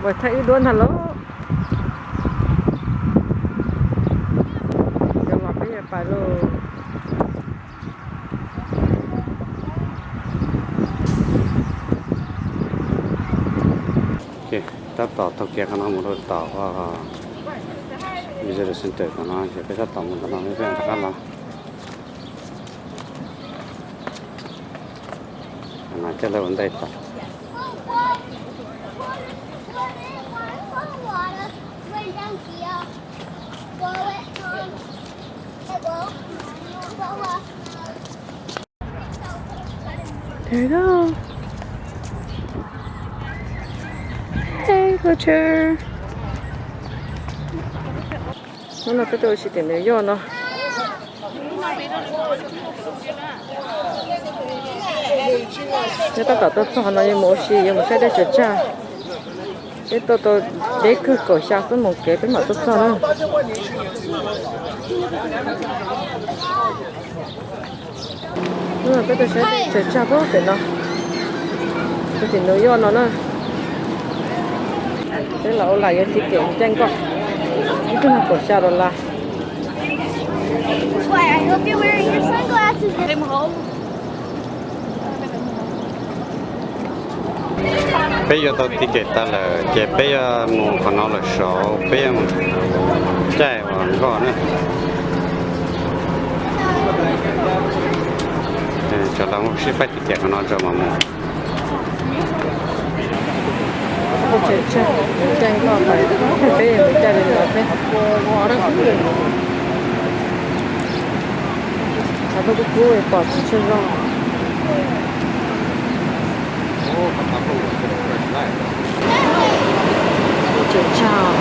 Thaij wb duab ntag lauj. Cov los peb yuav pais lauj. Tab tom taug kev qhov no mus rau tom visitor center tom no ces peb tab tom mus tom no peb rov qab los. Coj lawv ua ntej tod. There you go. Hey, wheelchair. Hnub no peb tuaj ua si tim New York no. Nyob tab tom tuaj txog no yuav mus ua si, yuav mus saib dej tsaws tsag. Peb tuaj tau deb kawg, kaum xya xuab moos kev peb mam tuaj txog na. Hnub no peb tuaj saib dej tsaws tsag pem no, tuaj tim New York no na. Peb los ua lam yuav tiv kem caij nkoj, ib tug nees kaum xya dollar. Peb yuav tau tiv kem tas lawm ces peb yuav mus qhov no lawm saud, peb yuav mus caij uas nkoj na. Tsam los sib faib tiv kem qhov no tso mam mus. Caij nkoj, peb caij li no peb. Tshav tuaj kub kub pom tsis tshua zoo. Tsaws tsag.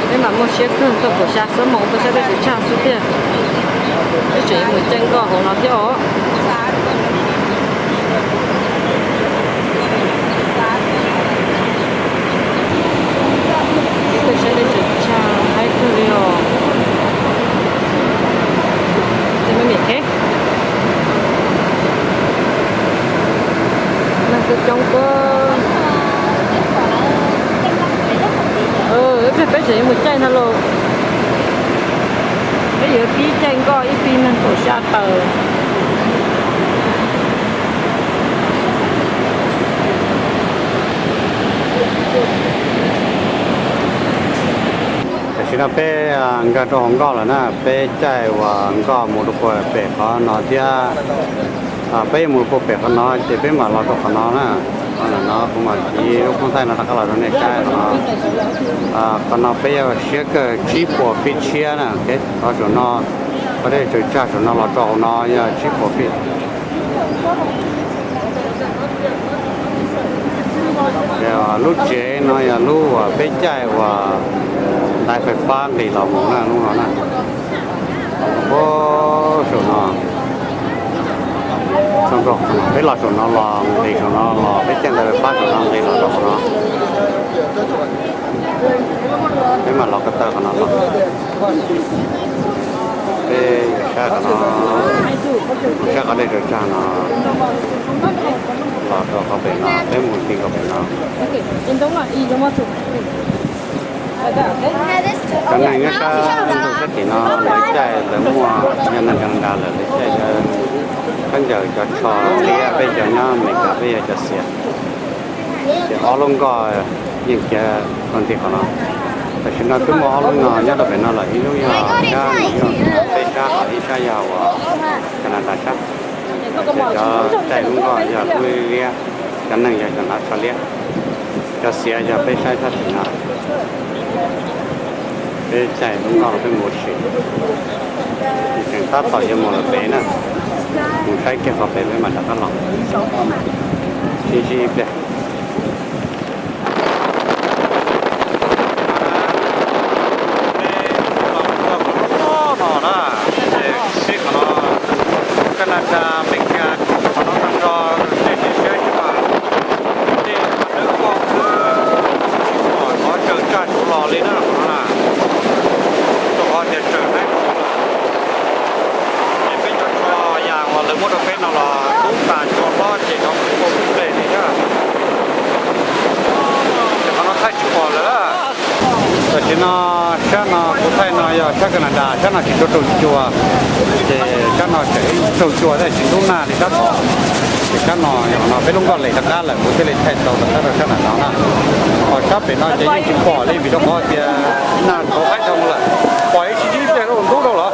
Peb mam muaj siab kawg tau kaum xya xuab moos tuaj saib dej tsaws tsag xwb tiag. Peb tseem yuav mus caij nkoj hauv no thiab os. Tuaj saib dej tsaws tsag haib kawg li os. Neeg coob coob kawg. Ib pliag peb tseem yuav mus caij no lauj. Peb yuav pib caij nkoj ib pib nees kaum xya taws. Tam sim no peb nkag rau hauv nkoj lawm na, peb caij uas nkoj mus rau puag pem qhov no thiab. Peb yuav mus rau puag pem qhov no ces peb mam los rau qhov no na. Qhov no kuv mam piv lub koob thaij no rov qab los rau nej saib qhov no. Qhov no peb yuav siab kawg tsib puas feet tshiab na. Qhov saum no, qhov dej tsaws tsag saum no los rau hauv no yog tsib puas feet. Lub tsev no yog lub uas peb caij uas ntaiv fais fab nqis los mus na, lub no na. Saum no, peb los saum no los nqis saum no los, peb caij ntaiv fais fab saum no nqis los rau qhov no. Peb mam los ko taw qhov no los. Peb yuav saib qhov no, mus saib qhov dej tsaws tsag no, los rau qhov pem no, peb mus ti qhov pem no. Cov neeg nyob sab ntuj sab tim no lawv caij lawv muaj, yog neeg Canada lawm lawv caij khaub ncaws cov tsho liab, peb cov nyob Amelikas peb yog cov xiav. Ces ob lub nkoj yeej kiv rau nti qhov no. Tam sim no twb muaj ob lub no nyob rau pem no lawm, ib lub yog sab, peb sab, ib sab yog uas Canada sab. Ces cov caij lub nkoj yog lub liab, cov neeg yog cov hnav tsho liab, cov xiav yog peb saib sab tim no. Peb caij lub nkoj los peb mus ua si, tseem tab tom yuav mus lawm pem na, mus saib kiag qhov pem peb mam rov qab los. Sib ntsib ib pliag. Peb qhov no, Canada, Amelikas, qhov no tag nrho dej tsis siab tsis mas, dej dawb paug xwb, qhov tsaws tsag tsuv los li na qhov no na, rau qhov tias tsaws haib. Ces peb cov tsho yam uas lawv Rau peb no los ntub tas cua hlob ces no kuj ua kuj ple li thiab. Ces qhov no thaij tsis pom lawm. Tam sim no sab no kuv thaij no yog sab Canada, sab no tsis tshua raug cua, ces sab no tseem raug cua thiab tsis ntub nag li sab tod. Ces sab no yog no peb lub nkoj les rov qab lawm kuv thiaj li thaij tau rov qab rau sab nram no na. Ho sab pem no ces yeej tsis pom li vim rau qhov tias nag tau qaib dhau lawm, pom ib sib ib pliag ntub rau lawm.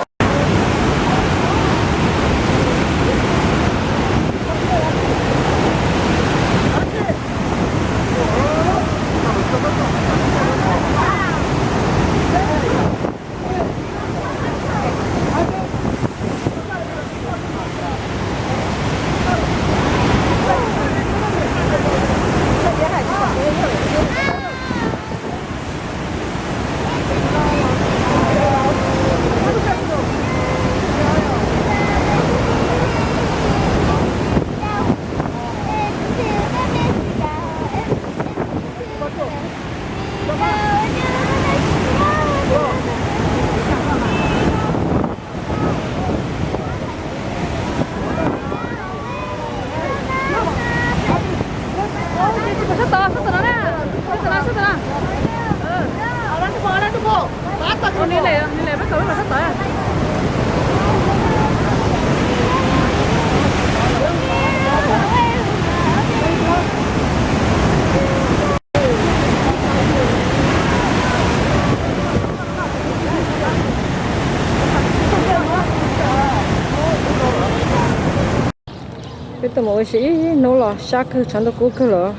Peb tuaj mus ua si ib hnub los sab kawg, tshav ntuj kub kawg lawm.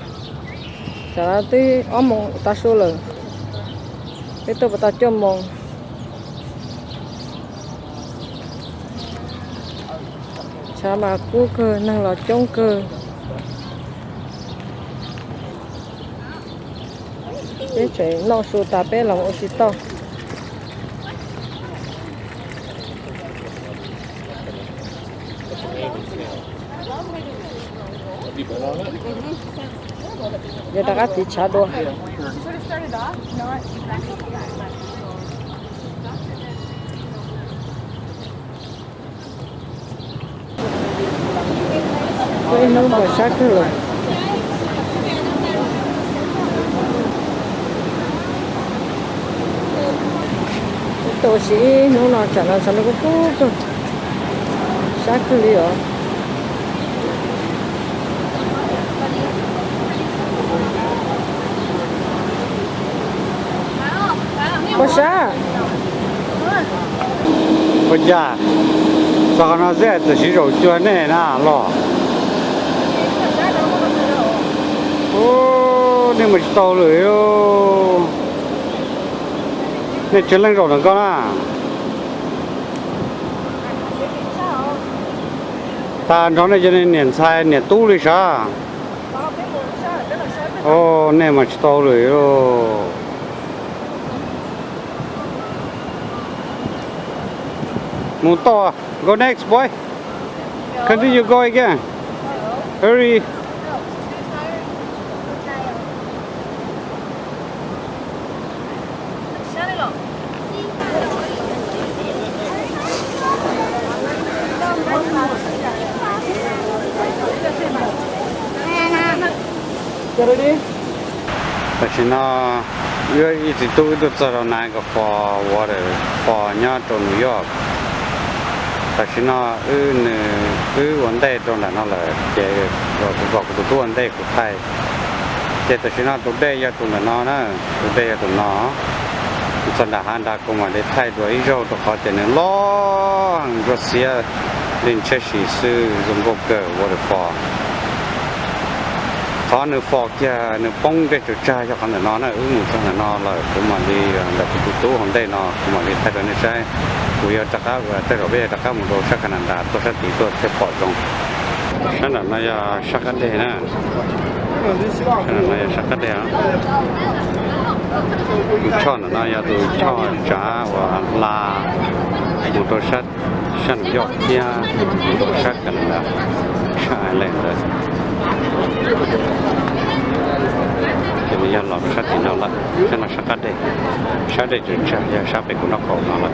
Tsam no twb ob moos tav su lawm, peb tuaj puas tau cuaj moos. Tshav mas kub kawg, neeg los coob kawg. Peb tseem noj su tas peb los ua si toj. Yuav rov qab tiv tshav dua. Ib hnub mas sab kawg lawm. Tuaj ua si ib hnub no tsam no tshav ntuj kub kub kawg, sab kawg li os. Ua sab. Ua cas txog qhov no xwb txawm siv zaum cuag nej na los? Nej mus tsis tau lawm. Nej tsis leej zaum ntawm ko na. Tas nrog nej cov niam ntxhais niam tub li sav. Os, nej mas tsis tau lawm. Mus toj, go next boy. Continue go again. Hurry. Tam sim no wb ib txiv tub wb tuaj txog rau Niagara Falls Waterfall nyob rau New York. Tam sim no wb nws, wb ua ntej rau nram no lawm ces kuv kom kuv tus tub ua ntej kuv thaij. Ces tam sim no tus dej yog tus ntawm no na, tus dej yog tus no. Txog nram hav nrad kuv mam li thaij dua ib zaug rau qhov tias nws loj heev, ntsuab xiab li ntshiab si xwb, zoo nkauj kawg waterfall. Qhov nws fall kiag nws poob dej tsaws tsag yog qhov ntawm no na, wb mus txog ntawm no lawm kuv mam li, ntawm kuv tus tub hauv ntej no kuv mam li thaij rau nej saib. Kuv yuav rov qab, tej zaum peb yuav rov qab mus rau sab Canada tuaj sab tid tuaj thiaj pom zoo. Sab nram no yog sab qab deg na. Sab nram no yog sab qab deg. Tus choj nram no yog tus choj tsav uas hla mus rau sab, sab New York thiab mus rau sab Canada, sab Ireland ntawd. Ces nws yog los sab tim no lawm, sab no sab qab deg, sab dej tsaws tsag yog sab pem kuv nraub qaum no lawm.